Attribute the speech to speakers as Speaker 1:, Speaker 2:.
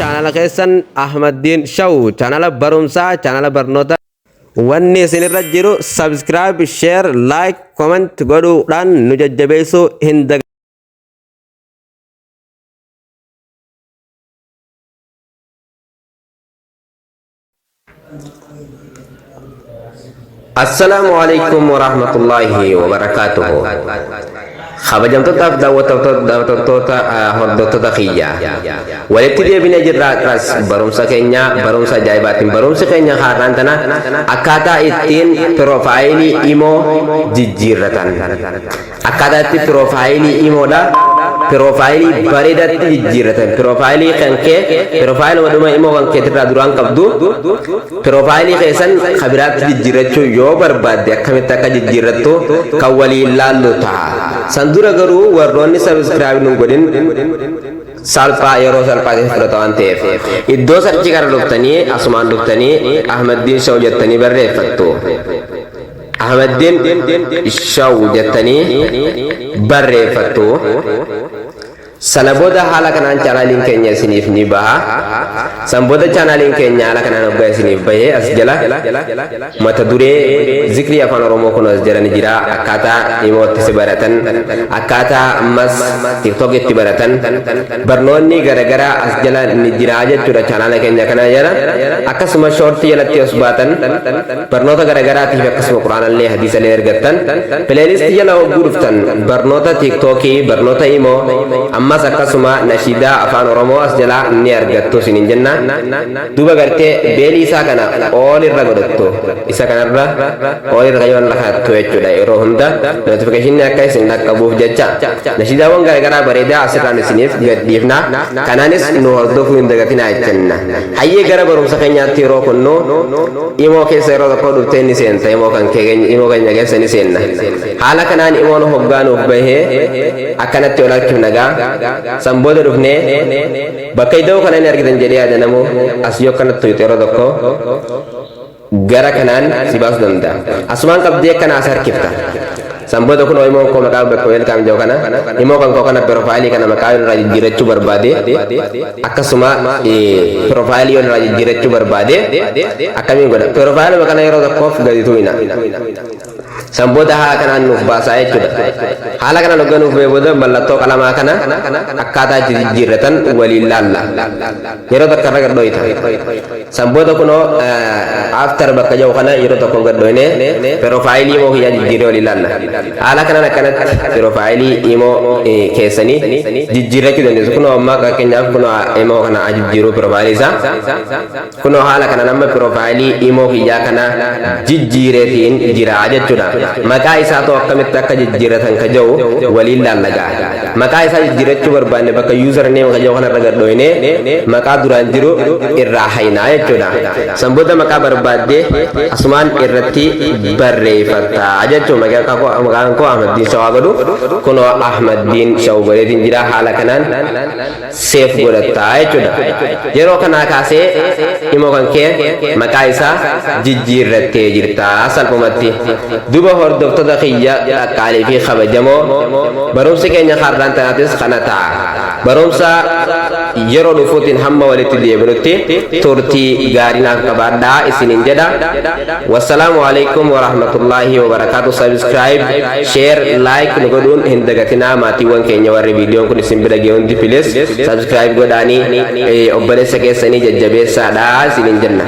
Speaker 1: Chaanala keessan Ahmaddiin Shaw, chaanala barumsaa, chaanala barnoota. Wanni isinirra jiru subscribe, share, like, comment godhuudhaan nu jajjabeessuu hin dagatinaa. Assalaamu alaikum warahmatullaahi wabarakaatuhu. Kabajamtootaaf daawwattoota hordoftoota kiyya. Walitti deebinee jirra har'as barumsa keenya barumsa ajaa'ibaatiin. Barumsi keenya har'aan tana akkaataa ittiin piroofaayilii imoo jijjiirratan. Akkaataa itti piroofaayilii imoodha piroofaayilii bareedaatti jijjiirratan. Piroofaayilii kan kee piroofaayiluma dhuma imoo kan keetirraa duraan qabdu piroofaayilii keessan kan biraatti jijjiirrachuu yoo barbaadde akkamitti akka jijjiirrattu kan waliin laallu ta'a. San dura garuu warroonni sabiskiraayib nun godhin salphaa yeroo salphaa keessa fudhata waan ta'eef iddoo sarchii kana dhuftanii asumaan dhuftanii Ahmaddiin Shaw jettanii barreeffattu. Ahmaddiin Shaw jettanii barreeffattu. Sana booda haala kanaan chaanaaliin keenya isiniif ni baha. San booda chaanaaliin keenya haala kanaan hoggaa isiniif bahee as jala mata duree zikrii afaan Oromoo kun as jala ni jira. Akkaataa imootti si baratan, akkaataa ammas TikTok itti baratan, barnoonni garagaraa as jala ni jira jechuudha chaanaala keenya kana jala. Akkasuma shoortii jalatti os baatan barnoota garagaraatiif akkasuma quraanallee hadiisallee argattan. Pileelistii jala hogguu dhuftan barnoota tiiktookii, barnoota imoo, ammas akkasuma nashiidaa afaan Oromoo as jalaa ni argattu isiniin jenna. Duuba gartee beelii isaa kana ool irra godhattu, isa kanarra ool irra kan kaattu jechuudha. Yeroo hunda notifikashinni akka isin dhaqqabuuf jecha nashiidaawwan garagaraa bareedaa asirraan isiniif gadhiifna. Kanaanis nu hordofuu hin dagatinaa jenna. Hayyee, gara barumsa keenyaatti yeroo kunnu imoo keessa yeroo tokko dhuftee ni seenta. Imoo kan keenya, imoo keenya keessa ni seenna. Haala kanaan imoon hoggaa nuuf bahee akkanatti ol harkifna gaa. San booda dhufnee bakka iddoo kana ni argitan jedhee yaada. Namoo as yoo akkanatti tuyxe yeroo tokko gara kanaan si baasuu danda'a. Asumaan qabdee akkana as harkifta. San booda kunoo imoon koo maqaa bakka welcome jedhu kana imoo kan koo kana piroofaayilii kana maqaa irraa jijjiirachuu barbaade, akkasuma piroofaayilii yoo irraa jijjiirachuu barbaade akkamiin godha? Piroofaayiluma kana yeroo tokkoof gadi tuqna. San booda haala kanaan nuuf baasaa jechuudha. Haala kanaan hoggaa nuuf bahee booda mallattoo qalamaa kana akkaataa itti jijjiirratan waliin laalla. Yeroo takka irra gadhooyta. San booda kunoo after bakka jiru kana yeroo tokko gadhooyne piroofaayilii imoo kiyyaa jijjiirree waliin laalla. Haala kanaan akkanatti piroofaayilii imoo keessanii jijjiirrachuu dandeessu. Kunoo amma fakkeenyaaf kunoo imoo kana jijjiiruu piroofaayilii isaa. Kunoo haala kanaan amma piroofaayilii imoo kiyyaa kana jijjiireetiin jira jechuudha. Maqaa isaa too akkamitti akka jijjiirratan ka jiru waliin laallagaa. Maqaa isaa jijjiirrachuu barbaanne bakka user name ka jiru kanarra gadhooyne maqaa duraan jiru irraa haynaa jechuudha. San booda maqaa barbaaddee asumaan irratti barreeffatta jechuudha. Maqaan koo Ahmaddiin Shawaa godhu, kunoo Ahmaddiin Shaw godheetiin jira. Haala kanaan save godhattaa jechuudha. Yeroo kanaa kaasee imoo kan kee maqaa isaa jijjiirrattee jirta salphumatti. Duba hordoftoota kiyya qaqqaalii fi kabajamoo, barumsi keenya har'aan tanaatis kana ta'a. Barumsa yeroo dhufuutiin hamma walitti deebinutti turtii gaarii naaf qabaadhaa isiniin jedha. Wassalaamu alaikum warahmatullaahi wabarakaatu. Subscribe, share, like nu godhuun hin dagatinaa. Maatiiwwan keenya warri viidiyoon kun isin bira ga'e hundi, please subscribe godhaanii obboleessa keessanii jajjabeessaadha isiniin jenna.